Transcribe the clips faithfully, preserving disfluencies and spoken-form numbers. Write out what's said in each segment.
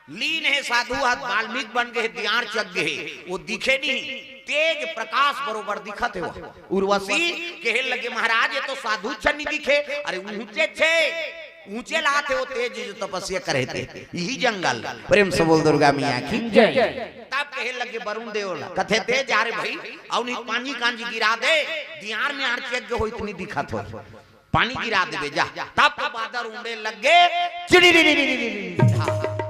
लीन हे साधु ह, वाल्मीकि बन गे हे, दियार चघ गे हे, वो दिखे नहीं, तेज प्रकाश बरोबर दिखत हे वो। उर्वशी कहे लगे, महाराज, ये तो साधु छन नहीं दिखे, अरे ऊंचे छे, ऊंचे लात हे वो तेज जो तपस्या करे थे, यही जंगल। प्रेम से बोल दुर्गा मैया की जय। तब कहे लगे वरुण देव ला, कथे तेज, अरे भाई, अउ नहीं पानी कांजी गिरा दे, दियार में आर चघ गे हो, इतनी दिखत हो, पानी गिरा देबे जा। तब तो बादर उड़े लग गे, चिड़ी री री री री री री। हाँ,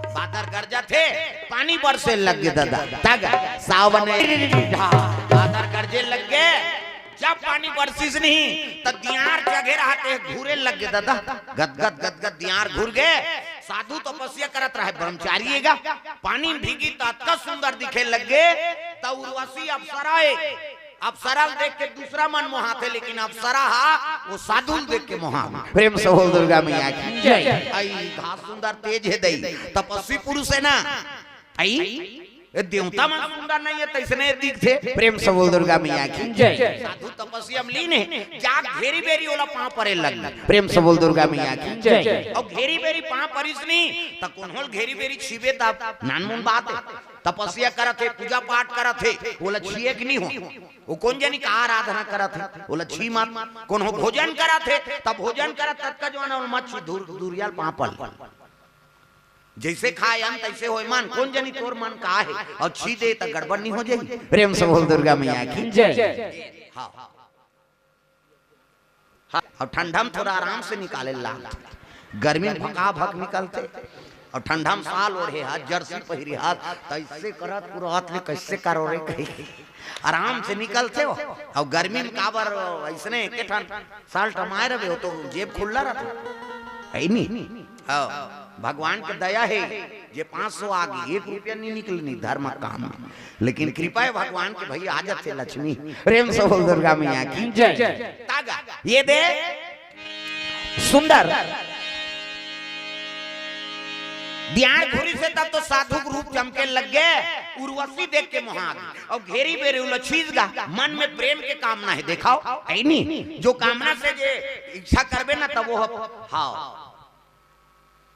बादर गरजत हे, पानी बरसे लग गे दादा। तग सावन री री री री। हाँ, बादर गरजे लग गे। जब पानी बरसिस नहीं, त दियार चघे रहते घूरे लग गे दादा। गदगद गदगद दियार घूर गे। साधु तपस्या करत रहे, ब्रह्मचारी हे गा। पानी में भीगी त अतका सुंदर दिखे लग गे। त उर्वशी अप्सरा हे, अप्सरा ल देख के दूसरा मन मोहाथे, लेकिन अप्सरा हा वो साधु ल देख के मोहा। प्रेम से बोल दुर्गा मैया की जय। आई घास सुंदर तेज हे दई, तपस्वी पुरुष हे ना। आई, ये देवता मन सुंदर नहीं हे, तैसने दिखथे। प्रेम से बोल दुर्गा मैया की जय। साधु तपस्या में लीन हे, जा घेरी बेरी ओला पाँव परे लग। प्रेम से बोल दुर्गा मैया की जय। अउ घेरी बेरी पाँव परिस नहीं, त कोनो ल घेरी बेरी छीबे तब नानमुन बात हे। तपस्या करत हे, पूजा पाठ करत हे, ओला छीए के नहीं हो। वो कोन जनी का आराधना करत हे, ओला छी मत। कोनो भोजन करत हे, तब भोजन करत ततका जो आना ओला मत छी, दूर, दूरिया ल पाँव पल। जैसे खाए अन्न तैसे होए मन, कोन जनी तोर मन का हे, अउ छी दे त गड़बड़ नहीं हो जाही। प्रेम से बोल दुर्गा मैया की जय। हाँ। हाँ, अउ ठंडा में थोड़ा आराम से निकाले ला, गर्मी में भका भक निकलथे। अउ ठंडा में साल ओढ़े हाथ, जर्सी पहिरे हाथ, तैसे करत पूरा हाथ ले कैसे करो रे कही, आराम से निकलथे हो। अउ गर्मी में काबर ऐसने के ठन साल टमाए रहे हो तो जेब खुल्ला रहथे, है नी? हाँ, भगवान के दया हे, जे पाँच सौ आगे एक रुपया नहीं निकलनी धर्म काम में। लेकिन कृपा हे भगवान के भैया आ जाथे लक्ष्मी। प्रेम से बोल दुर्गा मैया की जय। तागा, ये दे सुंदर दियार घुरी से तब तो साधु के रूप चमके लग गे। उर्वशी देख के मोहा गे अउ घेरी बेरी उला छीस गा। मन में प्रेम के कामना हे, देखाओ, है नी? जो कामना से जे इच्छा करबे ना तब वो ह-, हाँ।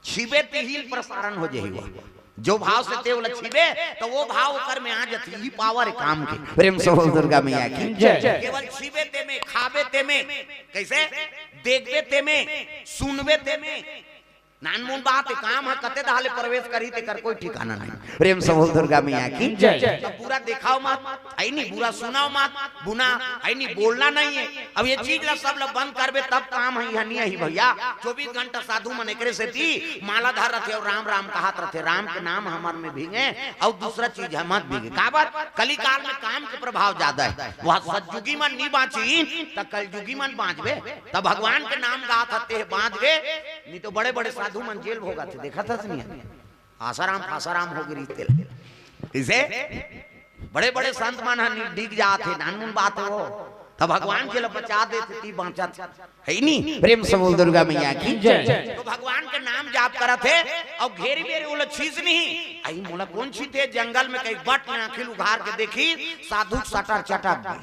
छिबे तिही ल प्रसारण हो जाही वो। जो भाव से ते ओला छिबे, त वो भाव ओकर में आ जाथे। ई पावर हे काम के। प्रेम से बोल दुर्गा मैया की जय। केवल छिबे ते में, खाबे ते में, कैसे? देखबे ते में, सुनबे ते में। नानमुन बात हे, काम ह कते दहा ले प्रवेश करही तेकर कोई ठिकाना नहीं। प्रेम से बोल दुर्गा मैया की जय। त बुरा देखाव मत, है नी, बुरा सुनाव मत, बुरा, है नी, बोलना नहीं हे। अब ये चीज ला सब ला बंद करबे तब काम हे, यह नहीं हे भैया। चौबीस घंटा साधु मन एकरे सेती माला धर रथे अउ राम राम कहत रथे, राम के नाम हमर में भींगे अउ दूसरा चीज ह मत भींगे। काबर? कलिकाल में काम के प्रभाव ज्यादा हे। वह सतयुगी मन नहीं बाँची त कलयुगी मन बाँचबे। त भगवान के नाम गात ह तेह बाँचबे, नहीं तो बड़े बड़े साधु मन जेल भोगत हे, देखत हस नहीं? आसाराम फासाराम हो गे रिहिस तेला। कइसे? बड़े-बड़े संत मन ह नि-, डिग जात हे, नानमुन बात हे वो। त भगवान जेला बचा देथे, ती बाँचत हे। है नी? प्रेम से बोल दुर्गा मैया की जय। तो भगवान के नाम जाप करत हे अउ घेरी बेरी ओला छीस नहीं। आई मोला कोन छीथे? जंगल में कहीं बट में आँखी ल उघार के देखिस, साधु के सटर चटक गे।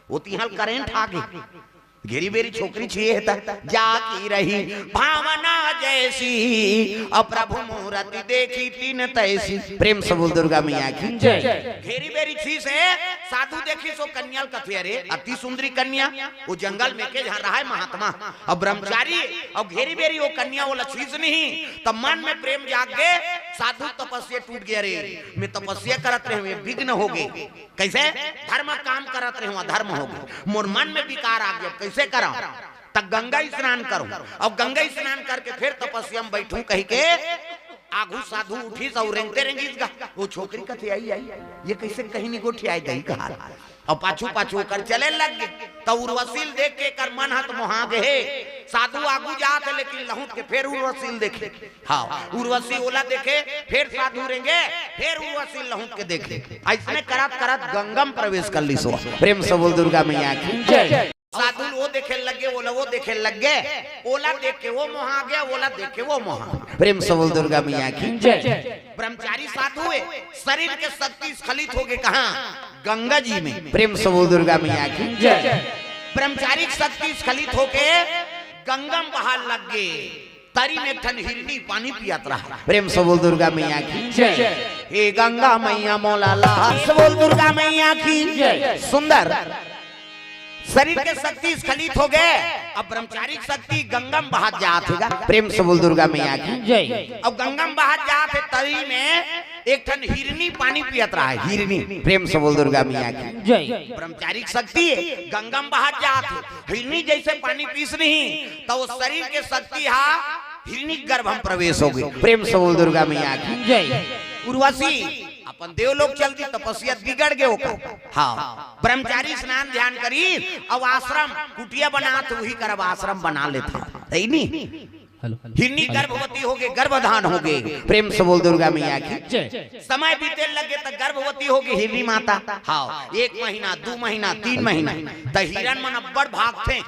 वो तिहाँ ल करंट आ गे। घेरी बेरी छोकरी छीए हे त जाकी रही भावना जैसी, अउ प्रभु मूरति देखी तिन तैसी। प्रेम से बोल दुर्गा मैया की जय। घेरी बेरी छीस हे, साधु देखिस वो कन्या ल कथे, अरे अति सुंदरी कन्या, वो जंगल में के जहाँ रहय महात्मा, अउ ब्रह्मचारी, अउ घेरी बेरी वो कन्या ओला छीस नहीं, त मन में प्रेम जाग गे, साधु तपस्या टूट गे, अरे मैं तपस्या करत रहेंव, ये विघ्न हो गे। कइसे? धर्म काम करत रहेंव, अधर्म हो गे। मोर मन में विकार आ गे, अब कइसे करंव? त गंगा स्नान करहूँ, अउ गंगा स्नान करके फेर तपस्या में बइठहूँ कहिके आघू साधु उठिस अउ रेंगते रेंगिस गा। वो छोकरी कथे, आई, आई, ये कइसे कहीं नहीं गोठियाय दही कहा, अउ पाछू पाछू ओकर चले लग गे। त उर्वशी ल देख के एकर मन ह त मोहा गे हे। साधु आघू जात हे लेकिन लहुट के फेर उर्वशी ल देखे। हाँ, उर्वशी ओला देखे, फेर साधु रेंगे, फेर उर्वशी लहुट के देखे। अइसने करत करत गंगा में प्रवेश कर लिस वो। प्रेम से बोल दुर्गा मैया की जय। साधु ल वो देखे लग गे, ओला वो देखे लग गे, ओला देख के वो मोहा गे, ओला देख के वो मोहा गे। प्रेम से बोल दुर्गा मैया की जय। ब्रह्मचारी साधु हे, शरीर के शक्ति स्खलित हो गे, कहाँ? गंगा जी में। प्रेम से बोल दुर्गा मैया की जय। ब्रह्मचारी के शक्ति स्खलित होके गंगा में बहाय लग गे। तरी में एक ठन हिरनी पानी पियत रहा। प्रेम से बोल दुर्गा मैया की जय। हे गंगा मैया मोला लाहा। प्रेम से बोल दुर्गा मैया की जय। सुंदर शरीर के शक्ति स्खलित हो गए। अब ब्रह्मचारिक शक्ति गंगा में बहात जात हे गा। प्रेम से बोल दुर्गा मैया की जय। अब गंगा में बहात जात हे, तरी में एक ठन हिरनी पानी पियत रहा है, हिरनी। प्रेम से बोल दुर्गा मैया की जय। ब्रह्मचारिक शक्ति गंगा में बहात जात हे, हिरनी जैसे पानी पीस नहीं तो वो शरीर के शक्ति हा हिरनी गर्भ में प्रवेश हो गई। प्रेम से बोल दुर्गा मैया की जय। उर्वशी अपन देवलोक चल दी, तपस्या बिगड़ गए ओकर। हाँ, ब्रह्मचारी स्नान ध्यान करी, अब आश्रम कुटिया बनात, वही करब आश्रम बना लेता, है नी? Hello, hello. हिरनी गर्भवती हो गए, गर्भधान हो गए। प्रेम से बोल दुर्गा मैया की जय। समय बीते लगे तो गर्भवती हो गई हिरनी माता। हाँ, एक महीना, दो महीना, तीन महीना, तो हिरण मन अब्बड़ भागते।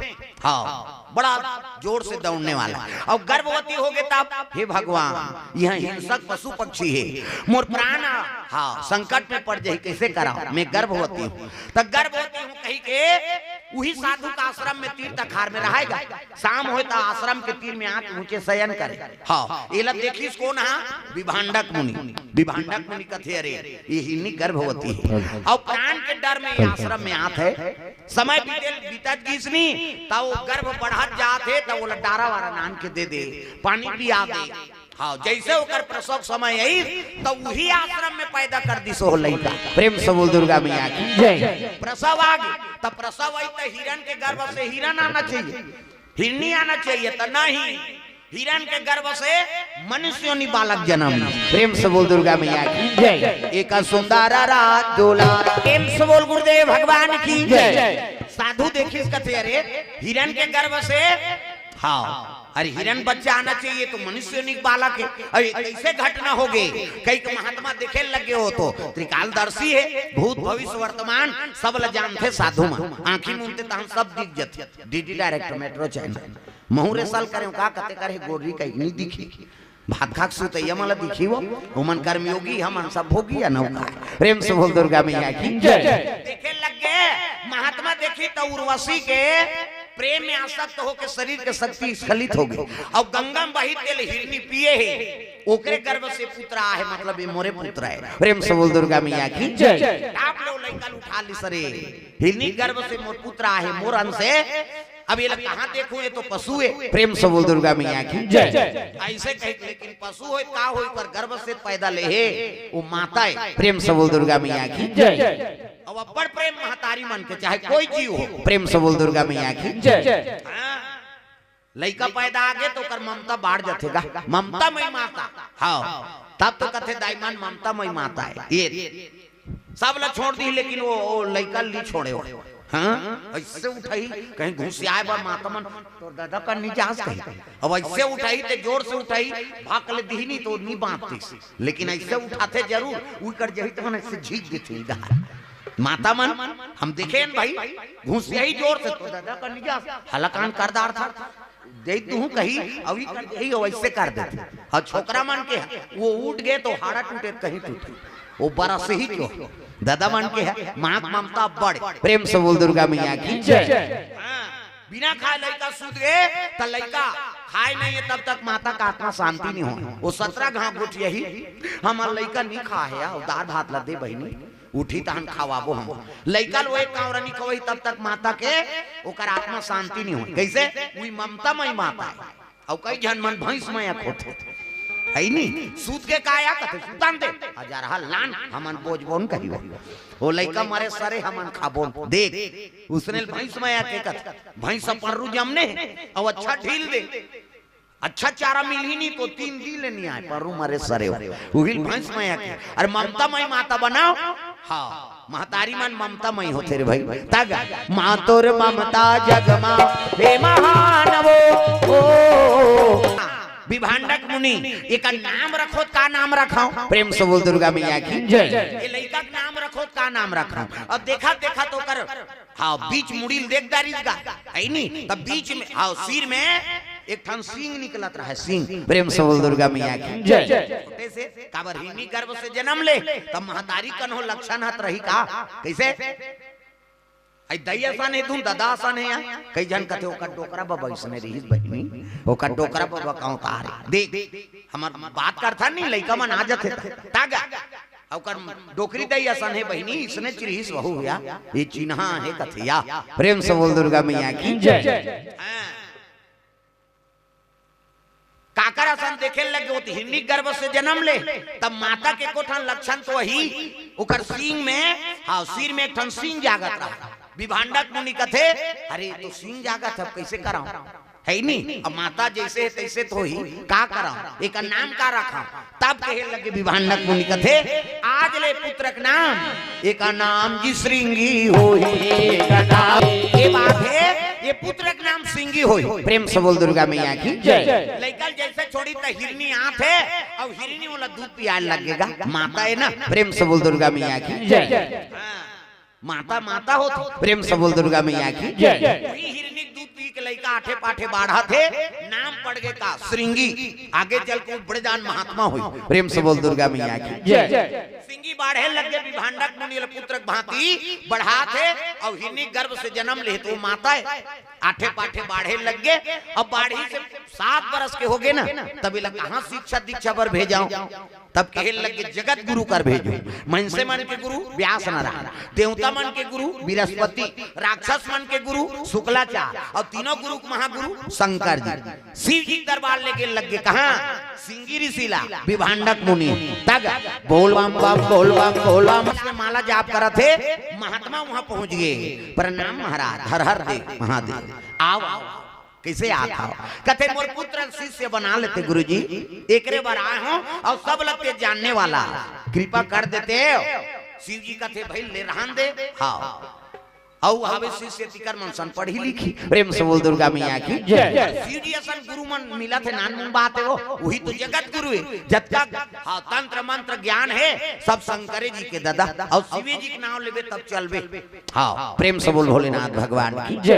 हाँ, बड़ा जोर से दौड़ने वाला। और गर्भवती हो गए तब, हे भगवान, यह हिंसक पशु पक्षी है, मोर प्राण, हाँ, संकट में पड़ जाही, कैसे कराओ, मैं गर्भवती हूँ। तो गर्भवती हूँ कही के वही साधु का आश्रम में तीर्थ आखार में रहेगा। शाम होए तो आश्रम के तीर में आके ऊंचे शयन करे। हाँ, एला देखिस कौन हा? विभांडक मुनि। विभांडक मुनि कथे, अरे, ये हिरनी गर्भवती है। और प्राण के डर में ये आश्रम में आत है। समय बीते, बीतत गिस नी, त वो गर्भ बढ़त जात हे, त ओला डारा वारा नान के दे दे, पानी पिया दे। हाँ, जैसे ओकर प्रसव समय आई, त वही आश्रम में पैदा कर दिस ओ लइका। प्रेम से बोल दुर्गा मैया की जय। प्रसव आ गई, त प्रसव आई त हिरण के गर्भ से हिरण आना चाहिए, हिरनी आना चाहिए, त नहीं, हिरण के गर्भ से मनुष्य योनि बालक जन्म। प्रेम से बोल दुर्गा मैया की जय। एक सुंदर रात दुलार। प्रेम से बोल गुरुदेव भगवान की जय। साधु देखिस कथे, अरे, हिरण के गर्भ से, हाँ, अरे, हिरण बच्चा आना चाहिए तो मनुष्य योनि बालक है। अरे, कैसे घटना हो गई? कई के महात्मा देखे लगे हो तो त्रिकालदर्शी है, भूत भविष्य वर्तमान सब ल जानथे साधु मन। आंखी मूंदते तहन सब दिख जथे। DD director metro channel. महूं रे सल करेंव का कते करे गोरी कहीं नहीं दिखी। भात खाक सुतैया मन ला दिखी वो, ओमन कर्मयोगी, हमन सब भोगी अनौका। प्रेम से बोल दुर्गा मैया की जय। देखे लग गए, महात्मा देखी तो उर्वशी के प्रेम में आसक्त होके शरीर के शक्ति स्खलित हो गई। और गंगा में बही तेल हिरनी पिए है, ओकरे गर्भ से पुत्र आहे, मतलब ये मोरे पुत्र है। प्रेम से बोल दुर्गा मैया की जय। टाप लो लइका ल उठा लिस रे, हिरनी गर्भ से मोर पुत्र आहे, मोर अंश है। अब ये ला कहाँ देखूं, ये तो पशु है। प्रेम से बोल दुर्गा मैया की जय। ऐसे कहे, लेकिन पशु होय का होय, पर गर्भ से पैदा ले हे, वो माता है। प्रेम से बोल दुर्गा मैया की जय। अब अब्बड़ प्रेम महतारी मन के, चाहे कोई जीव हो। प्रेम से बोल दुर्गा मैया की जय। हाँ। लइका पैदा आ गे तो ओकर ममता बाढ़ जथे गा। ममता मई माता। हाँ। तब तो कथे दाई मन ममता मई माता है। ये सब ला छोड़ दी, लेकिन वो, वो लइका ली छोड़े हो। हाँ, ऐसे उठाई, कहीं घुसियाए बर माता मन, तोर दादा कर नी जास कही। अब ऐसे उठाई, ते जोर से उठाई, भाग ले दिही नी तो नी बांधतीस। लेकिन ऐसे उठाथे जरूर, उई कर जही तो मन ऐसे झीक देथे इधर। माता मन, हम देखे न भाई, घुसियाई जोर से, तोर दादा कर नी जास, हलाकान कर डारथा। दे दूं कही, अउ ई कर देही, अउ ऐसे कर देथे। अउ छोकरा मन के, वो उठ गए तो हाड़ा टूटे कहीं टूटे। वो बरस ही क्यों? दादा मन के है, माँ के ममता बड़। प्रेम से बोल दुर्गा मैया की जय। हाँ, बिना खाए लइका सूत गए, त लइका खाए नहीं है, तब तक माता का आत्मा शांति नहीं हो। वो सत्रह घाव गोठियाही, हमार लइका नहीं खा है, अउ दार भात ला दे बहिनी, उठी तहन खवाबो हम। लइका ल वो एक कांवरा नहीं खवाई, तब तक माता के, ओकर आत्मा शांति नहीं हो। कैसे? वही ममता मई माता है। अउ कई झन मन भैंस मया खोथे। है नी? सूत के का या कथे, "सुतान दे। हजार हा लान, हमन बोझबोन कहिबो। ओ लइका मरे सरे हमन खाबोन।" देख, उसने भैंस मया के कथे, भैंस अपन रू जमने, अउ अच्छा ढील दे। अच्छा चारा मिलही नी तो तीन दिन ले नी आए, परु मरे सरे हो। उहिल भैंस मया के। अरे ममता मई माता बनाओ। हाँ, महतारी मन ममता मई होथे रे भाई। तग माँ तोर ममता जग मा हे महान वो। ओ, विभांडक मुनि, एकर नाम रखो, का नाम रखाओ? प्रेम से बोल दुर्गा मैया की जय। ये लइका के नाम रखो, का नाम रखाओ? अब देखा, देखा तो कर हाँ, बीच मुड़ी ल देख डारिस गा, है नी? तब बीच में, हाँ, सिर में एक ठन सींग निकलत रहे, सींग। प्रेम से बोल दुर्गा मैया की जय। छोटे से, काबर हिरनी गर्भ से जन्म ले, तब महतारी कन्हो लक्षण हत रही का? कैसे? अई दई असन हे धुन, ददा असन हे या। कई झन कथे, "ओकर डोकरा बबा इसने रिहिस बहिनी, ओकर डोकरा बबा का अवतार हे।" देख, हमर बात करथन नहीं, लइका मन आ जथे, तागा, "ओकर डोकरी दई असन हे बहिनी, इसने रिहिस बहू या, ये चिन्हा हे," कथे या। प्रेम से बोल दुर्गा मैया की जय। हाँ। काकर असन देखे लगे, वो तो हिरनी गर्भ से जन्म ले, तब माता के एको ठन लक्षण तो वही, ओकर सींग में, हाँ, सिर में एक ठन सींग जागत रहा। विभांडक मुनि कथे, "अरे, तो सींग जागत हे, अब कैसे कराऊं?" है ही नहीं। अब माता जैसे है, तैसे तो ही, का कराऊं? एकर नाम का रखाऊं? तब कहे लगे विभांडक मुनि कथे, "आज ले पुत्रक नाम, एकर नाम जी श्रृंगी होही।" ये बात है, ये पुत्रक नाम श्रृंगी होही। प्रेम से बोल दुर्गा मैया की जय। लइका ल जैसे छोड़ी त हिरनी आथे, अउ हिरनी ओला दूध पियाए लगेगा। माता है ना, प्रेम से बोल दुर्गा मैया की जय। हाँ। माता, माता होथे, प्रेम से बोल दुर्गा मैया की जय। वही हिरनी दूध पी के लइका आठे पाठे बाढ़त हे, नाम पड़ गे का श्रृंगी। आगे चल के बड़े जान महात्मा होही। प्रेम से बोल दुर्गा मैया की जय। श्रृंगी बाढ़े लग गे, विभांडक मुनि ल पुत्र भांति बढ़ात हे, अउ हिरनी गर्भ से जन्म ले तो माता हे। आठे पाठे बाढ़े लग गे, अब बाढ़ी से सात बरस के हो गे ना, तब एला कहाँ शिक्षा दीक्षा बर भेजाऊं? तब कहे लगे, "जगत गुरु कर भेजो।" मनसे मन के गुरु व्यास नारायण, देवता मन के गुरु बृहस्पति, राक्षस मन के गुरु शुक्लाचार्य, अउ तीनों गुरु के महागुरु शंकर जी। शिव जी के दरबार लेगे लगे, कहाँ? श्रृंगी ऋषि ला, विभांडक मुनि। तग बोल बम बम, बोल बम, बोल बम। इसमें माला जाप करत हे, महात्मा वहां पहुंच गे। "प्रणाम महाराज।" "हर हर दे महादेव।" "आओ, आओ।" "कैसे आत हव?" कथे, "मोर पुत्र शिष्य बना लेते गुरुजी, एकरे बर आए हों, अउ सब लगते जानने वाला, कृपा कर देते।" शिव जी कथे, "भाई ले रहन दे।" हाँ। अउ हवे शिष्य तिकर मन सन पढ़ी लिखी। प्रेम से बोल दुर्गा मैया की जय। शिव जी असन गुरु मन मिलत हे, नानमुन बात हे वो, वही तो जगत गुरु हे। जतका, हाँ, तंत्र मंत्र ज्ञान हे, सब शंकरे जी के ददा, अउ शिवे जी के नाम लेबे तब चलबे। हाँ, प्रेम से बोल भोलेनाथ भगवान की जय।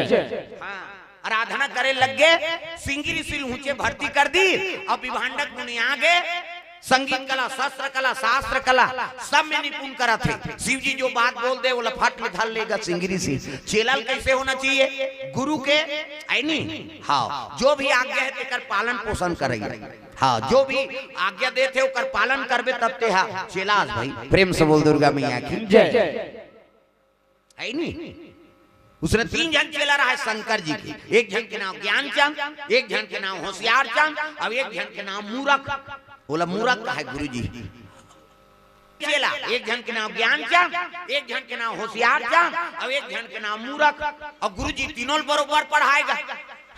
हाँ। आराधना करे लग गे, सिंगिरी सिल ऊंचे भर्ती कर दी। अब विभांडक मुनि आ गे, संगीत कला, शस्त्र कला, शास्त्र कला, सब में निपुण करत हे। शिव जी जो बात बोल दे, ओला फट ले धर लेगा सिंगिरी सिल। चेला ल कैसे होना चाहिए? गुरु के, ऐ नी? हाँ, जो भी आज्ञा हे, तेकर पालन पोषण करइया। हाँ, जो भी आज्ञा देत हे, ओकर पालन करबे, तब ते हा चेला अस भाई। प्रेम से बोल दुर्गा मैया की जय। है नी? उसने तीन झन चेला रहा हे शंकर जी के, एक झन के नाम ज्ञानचंद, एक झन के नाम होशियारचंद, अउ एक झन के नाम मूरख। ओला मूरख कहे गुरुजी। चेला, एक झन के नाम ज्ञानचंद, एक झन के नाम होशियारचंद, अउ एक झन के नाम मूरख। अउ गुरुजी तीनों ल बरोबर पढ़ाएगा।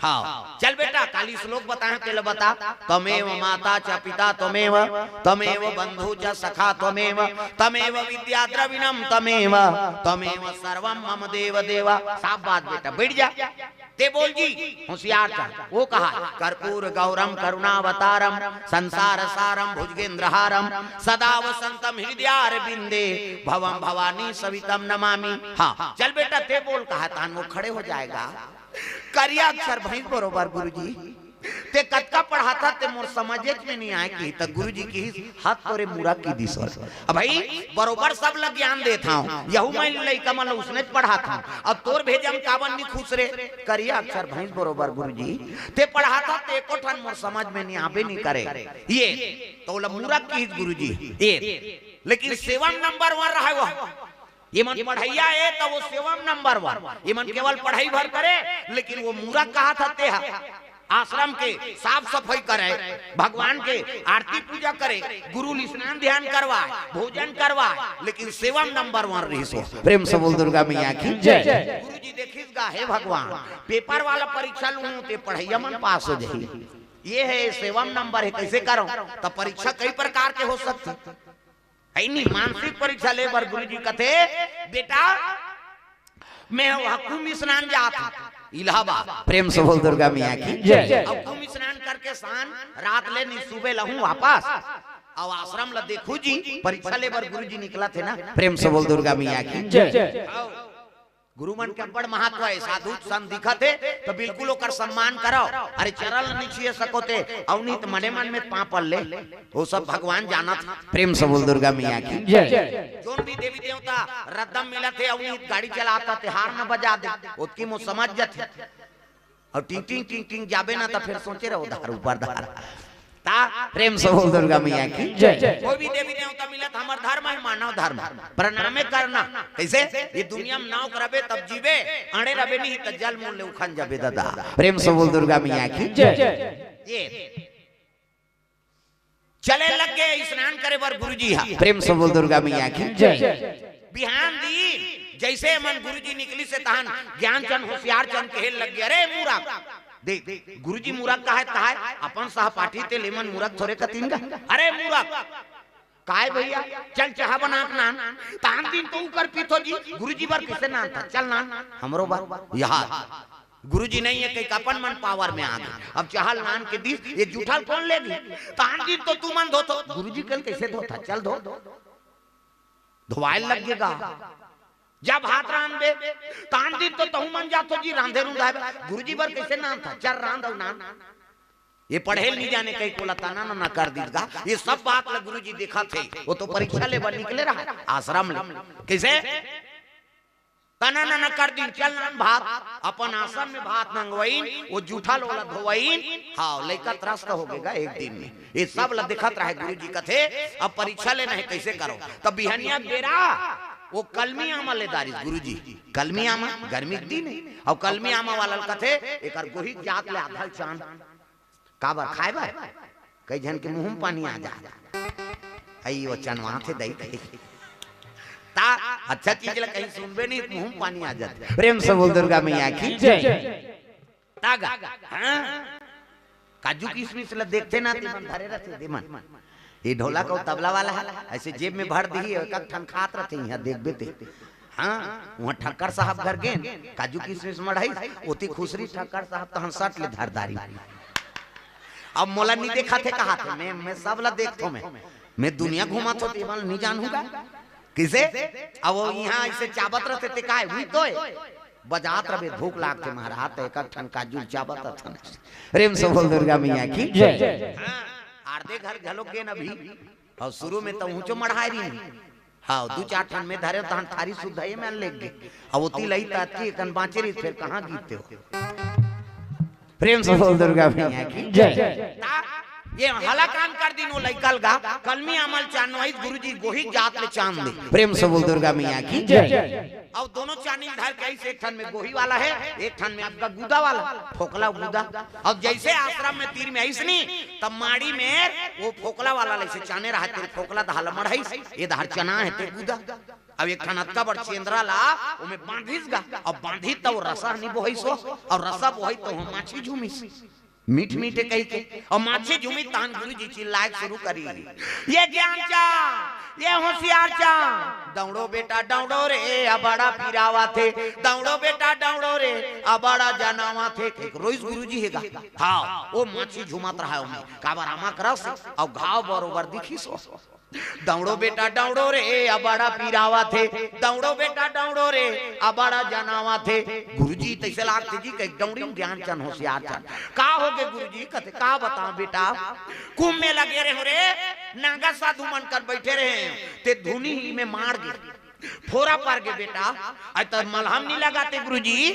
हाँ, चल बेटा, काली श्लोक बताए, तेला बता। "त्वमेव माता च पिता त्वमेव, त्वमेव बंधु च सखा त्वमेव, त्वमेव विद्या द्रविणम त्वमेव, त्वमेव सर्वम मम देव देव।" साफ बात बेटा, बैठ जा। ते बोल जी, होशियारचंद, वो कहा, "कर्पूर गौरम करुणावतारम, संसार सारम भुजगेंद्र हारम, सदा वसंतम हृदयारविंदे, भवम भवानी सवितम नमामि।" हाँ, चल बेटा, ते बोल, कहा तान वो खड़े हो जाएगा। करिया अक्षर भैंस बरोबर गुरुजी। ते कतका पढ़ाथा, ते मोर समझेच में नहीं आए, किही त गुरुजी किहिस, "हाथ तोरे मूरख की दिस।" अब भाई, बरोबर सब ला ज्ञान देत हंव, यहू मैं लइका मन ला उसने पढ़ात हंव। अब तोर भेजा म काबर नहीं खुश रे? करिया अक्षर भैंस बरोबर गुरुजी। ते पढ़ाथा, ते एको ठन मोर समझ में नहीं आबे नहीं करे। ये त ओला मूरख किहिस गुरुजी। ये, लेकिन सेवा म नंबर वन रहे वो। ये मन पढ़इया हे, त वो सेवा म नंबर वन। ये मन केवल पढ़ई भर करे, लेकिन वो मूरख कहाथा ते हा। आश्रम के साफ सफाई करे, भगवान के आरती पूजा करे, गुरु ल स्नान ध्यान करवाए, भोजन करवाए, लेकिन सेवा म नंबर वन रहिस वो। प्रेम से बोल दुर्गा मैया की जय। गुरुजी देखिस गा, हे भगवान, पेपर वाला परीक्षा लूहूं ते पढ़इया मन पास हो जाही। ये हे सेवा म नंबर हे, कैसे करंव? त परीक्षा कई प्रकार के हो सकथे। है नी, मानसिक परीक्षा ले बर गुरुजी कथे, "बेटा, मैं वह कुंभ स्नान जात हूँ इलाहाबाद।" प्रेम से बोल दुर्गा मैया की जय। अब कुंभ स्नान करके शान रात ले नी, सुबह लहूं वापस। अब आश्रम ला देखू जी, परीक्षा ले बर गुरुजी निकलत हे ना। प्रेम से बोल दुर्गा मैया की जय। आओ। गुरु मन के बड़ महत्व हे, साधु संत दिखत हे त बिल्कुल ओकर सम्मान करव। अरे चरण ल नइ छुए सको ते, अउ नइ त मने मन में पांव पड़ ले, वो सब भगवान जानत हे। प्रेम से बोल दुर्गा मैया की। जय। जोन भी देवी देवता रद्दम मिलत हे, अउ नइ त गाड़ी चलात हे, हार्न बजा दे, ओतकी म समझ जाथे। अउ टिंग टिंग टिंग टिंग जाबे ना त फेर सोचे रहो धार ऊपर धार। ता प्रेम से बोल दुर्गा मैया की। जय। कोई भी देवी देवता मिलत, हमर धर्म हे मानव धर्म, प्रणामे करना। कइसे? ये दुनिया में नाव करबे तब जीबे, अड़े रबे नहीं त जल मूल ले उखन जाबे दादा। प्रेम से बोल दुर्गा मैया की। जय। ये चले लग गे स्नान करे बर गुरुजी हा। प्रेम से बोल दुर्गा मैया की। जय। बिहान दिन जइसे मन गुरुजी निकलिस हे तहन ज्ञान चंद होशियार चंद कहे लग गे, "अरे मूरख, देख गुरुजी मूरख कहे, कहे अपन सहपाठी ते ले मन मूरख थोरे कतिन गा। अरे मूरख, काय भैया, चल चाहा बना के नान।" तान दिन तो ऊपर पीथो जी, गुरुजी बर कइसे नान था, चल नान, हमरो बर यहाँ। गुरुजी नहीं हे कहिके अपन मन पावर में आ गे। अब चाहा ल नान के दिस, ये जूठा ल कोन लेगी? तान दिन तो तुमन धोथो, गुरुजी कल कइसे धोथा, चल धो, धोवाय लग गे गा। जब हाथ रांधबे, तान दिन तो तहू मन जाथो जी रांधे रुंधाय बर, गुरुजी बर कइसे नान था, चल रांध अउ नान। ये पढ़े ल नइ जाने कहिके ओला तना नना कर दिस गा। ये सब बात ल गुरुजी देखत हे, वो तो परीक्षा ले बर निकले रहा आश्रम ले। कइसे? तना नना कर दिन, चल नान भात, अपन आसन में भात मंगवाइन, वो जूठा ल ओला धोवाइन, हाँ, लइका त्रस्त हो गे गा एक दिन में। ये सब ल देखत रहे गुरुजी, कथे, "अब परीक्षा लेना हे, कइसे करो?" तब बिहनिया के बेरा वो कलमी आमा ले दारिस गुरुजी, कलमी आमा, गर्मी के दिन हे, अउ कलमी आमा वाला ल कथे, "एकर गोही जात ले आधा ल चान।" काबर खाय बर? कई झन के मुंह में पानी आ जात। अई वो चनवा थे दई दई। ता अच्छा चीज ला कहीं सुनबे नहीं, मुंह में पानी आ जात। प्रेम से बोल दुर्गा मैया की। जय। तागा, हाँ? काजू किशमिश ला देखथे ना, तेमन धरे रथे, तेमन। ये ढोलक अउ तबला वाला हे, अइसे जेब में भर दिही, एक एक ठन खात रथे, इहाँ देखबे ते। हाँ, उहाँ ठक्कर साहब घर गेन, काजू किशमिश मढ़ाइस, ओती खुसरी ठक्कर साहब तहन सट ले धर दारी। अब मोला नइ देखाथे कहाथे, मैं, मैं सब ला देखथों मैं। मैं दुनिया घूमत हों, तेमन नइ जानहूँ गा। कइसे? अब वो इहाँ अइसे चाबत रथे ते काय, हुई तोय। बजात रबे, भूख लागथे महाराज, त एक एक ठन काजू चाबत रथन। प्रेम से बोल दुर्गा मैया की। जय। हाँ, आरदे घर घलो गेन अभी। अउ शुरू में त उँहचो मढ़ाय रहिन। हाँ, दू चार ठन में धरेंव, तहन थारी सुद्धा ये में लेग गे। अउ ओती लई त अतकी एकन बाँचे रहिस, फेर कहाँ गिरते हो। प्रेम से बोल दुर्गा मैया की। जय। ता ये हलाकान कर दिन वो लइका ल गा, कलमी आमा ल चानवाइस गुरुजी, गोही जात ले चान दे। प्रेम से बोल दुर्गा मैया की। जय। अउ दोनों चानी ल धर के आइस, एक ठन में गोही वाला हे, एक ठन में आपका गुदा वाला, फोकला गुदा। अउ जइसे आश्रम में तीर में आइस नी, तब माड़ी में वो फोकला वाला ल अइसे चाने रहा, तेरे फोकला दहा ल मढ़ाइस, ये दहा ल चना हे ते गुदा। अउ एक ठन अतका बड़ चेंदरा ला ओमे बांधिस गा, अउ बांधिस त वो रसा नइ बोहइस वो, अउ रसा बोहइस त वो माछी झूमिस। मीठ मीठे कहिके, अउ माछी झूमिस तहन गुरुजी चिल्लाय शुरू करिन, "ये ज्ञान चांद, ये होशियार चांद, दौड़ो बेटा दौड़ो रे, अबड़ा पिरावत हे, दौड़ो बेटा दौड़ो रे, अबड़ा जनावत हे।" एक रोइस गुरुजी हे गा। हाँ, वो माछी झूमत रहा ओमे, काबर आमा के रस अउ घाव बरोबर दिखिस वो। "दौड़ो बेटा दौड़ो रे, अबड़ा पिरावत हे, दौड़ो बेटा दौड़ो रे, अबड़ा जनावत हे।" गुरुजी तइसे लागथे जी कहिके दौड़िन, ज्ञान चंद होशियार चंद। "का होगे गुरुजी?" कथे, "का बतावं बेटा, कुंभ में लगे रहेंव रे, नागा साधु मन कर बइठे रहेंव, ते धुनी में माड़ गे, फोरा पर गे बेटा, अई त मलहम नइ लगाते गुरुजी,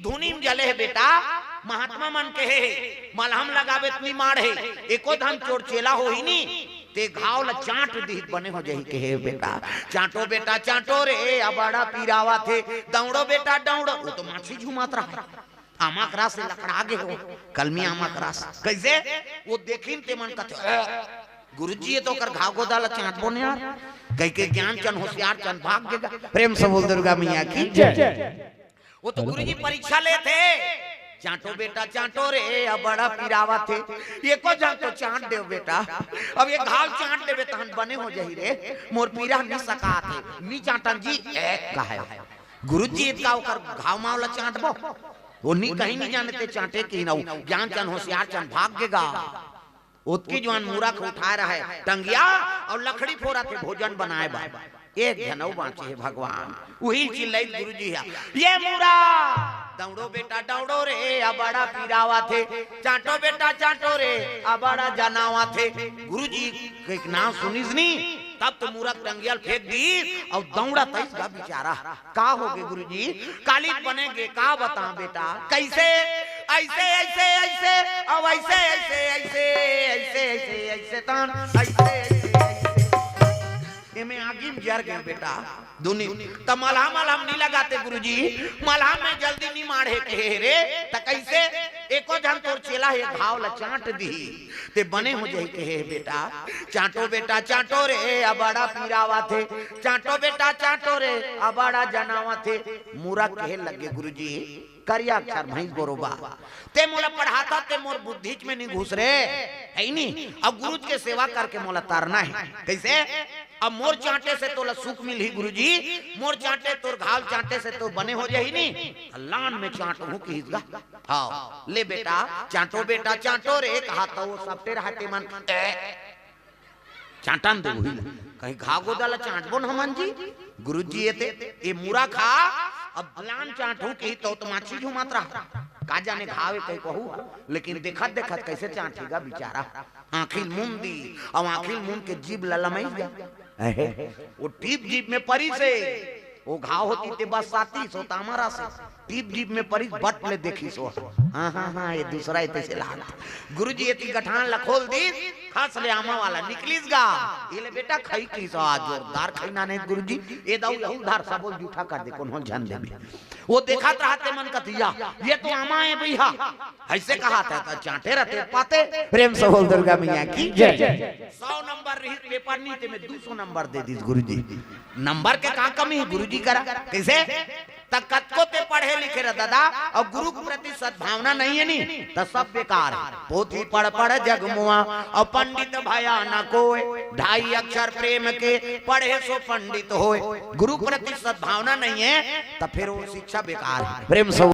धुनी में जले हे बेटा, महात्मा मन कहे हे, मलहम लगाबे त नइ माड़े, एको धन चोर चेला होही नी, ते घाव ल चांट दिही त बने हो जाही कहे बेटा। चांटो बेटा चांटो रे, अबड़ा पिरावत हे, दौड़ो बेटा दौड़ो।" वो तो माछी झूमत रहा, आमा के रस लकड़ा गे हो, कलमी आमा के रस। कइसे? वो देखिन तेमन कथे, "ओ, गुरुजी, ये तो ओकर घाव गोदा ल चांटबो न यार," कहिके ज्ञान चंद होशियार चंद भाग गे गा। प्रेम से बोल दुर्गा मैया की। जय। वो तो गुरुजी परीक्षा लेथे, "चांटो बेटा चांटो रे, अबड़ा पिरावत हे, एको झन तो चांट देव बेटा, अब ये घाव चांट देबे तहन बने हो जाही रे, मोर पीरा नइ सकात हे, नइ चांटन जी।" ए, कहे गुरुजी, "एतका ओकर घाव माव ल चांटबो?" वो नइ, कहीं नइ जाने ते चांटे कि नउ, ज्ञान चंद होशियार चंद भाग गे गा। ओतकी जुवान मूरख उठाय रहे टंगिया अउ लकड़ी फोरत हे भोजन बनाय बर। एक झन अउ बाँचे हे भगवान, उही चिल्लाइस गुरुजी ह, "ये मुरा, दौड़ो बेटा दौड़ो रे, अबड़ा पीरावत हे, चाँटो बेटा चाँटो रे, अबड़ा जनावत हे।" गुरुजी के नाम सुनिस नी, तब तो मुरा के टंगिया ल फेंक दीस अउ दौड़त आइस गा बिचारा। "का होगे गुरुजी?" "काली बने गे, का बतावँव बेटा।" "कइसे?" "अइसे, अइसे, अइसे, अउ अइसे, अइसे, अइसे, अइसे, अइसे, अइसे, तान, अइसे, अइसे, अइसे।" एमे आगी म जर गे बेटा। दुनी त मलहम, मलहम नी लगाते गुरुजी, मलहम में जल्दी नी माढ़े कहे रे। त कइसे? "एको झन तोर चेला हे घाव ल चाँट दिही, ते बने हो जाही कहे हे बेटा।" "चाँटो बेटा चाँटो रे, अबड़ा पीरावत हे, चाँटो बेटा चाँटो रे, अबड़ा जनावत हे।" मुरा कहे लगे गुरुजी, करिया अक्षर भैंस बरोबर। "ते मोला पढ़ाथस, ते मोर बुद्धिच में नी घुस रे, हे नी? अब गुरुजी के सेवा करके मोला तरना हे।" "कइसे?" "अब मोर चाँटे से तोला सुख मिलही गुरुजी, मोर चाँटे तोर घाव चाँटे से तो बने हो जाही नी, त लान में चाँटहूँ किहिस गा।" "हव, ले बेटा, चाँटो बेटा, चाँटो रे," कहा त ओ सपटे रहते मन, ए, चाँटन दे उही ला। कहीं घाव गोदा ला चाँटबो न हमन जी। गुरुजी एते, ए मुरा खा, अब लान चाँटहूँ किहिस त ओ तो माछी झुमात रहा। का जाने घाव ए कहीं कहू, लेकिन देखत देखत कइसे चाँटही गा बिचारा। आँखी ल मूंद दीस, अउ आँखी ल मूंद के जीभ ल लमइस गा। अहे, ओ टीप जीभ में परिस हे। ओ घाव होतिस ते बस्सातिस, ओ त अमर अस हे। टीप जीभ में परिस, बट ले देखिस ओ। हाँ, हाँ, हाँ, ए दूसरा ए तइसे लागथे। गुरुजी एती गठान ल खोल दीस, खस ले आमा वाला निकलिस गा। ए ले बेटा खई किहिस, आ जोरदार खई नाने गुरुजी। ए दऊ यहू ल धर, सबो ल जूठा कर दे, कोनो ल झन देबे। ओ देखत रहते मन कथे, "या, ए तो आमा ए भइया।" अइसे कहत हे त चाँटे रहते पाते। प्रेम से बोल दुर्गा मैया की जय। सौ नंबर रहिस पेपर नी, तेमे दू सौ नंबर दे दीस गुरुजी। नंबर के का कमी हे गुरुजी करा? कइसे? त कतको ते पढ़े लिखे रह ददा, अउ गुरु के प्रति सद्भावना नइ हे नी, त सब बेकार हे। "पोथी पढ़ पढ़ जग मुआ, अउ पंडित भया न कोय। ढाई अक्षर प्रेम के, पढ़े सो पंडित होय।" गुरु के प्रति सद्भावना नइ हे, त फेर ओ शिक्षा बेकार हे। प्रेम से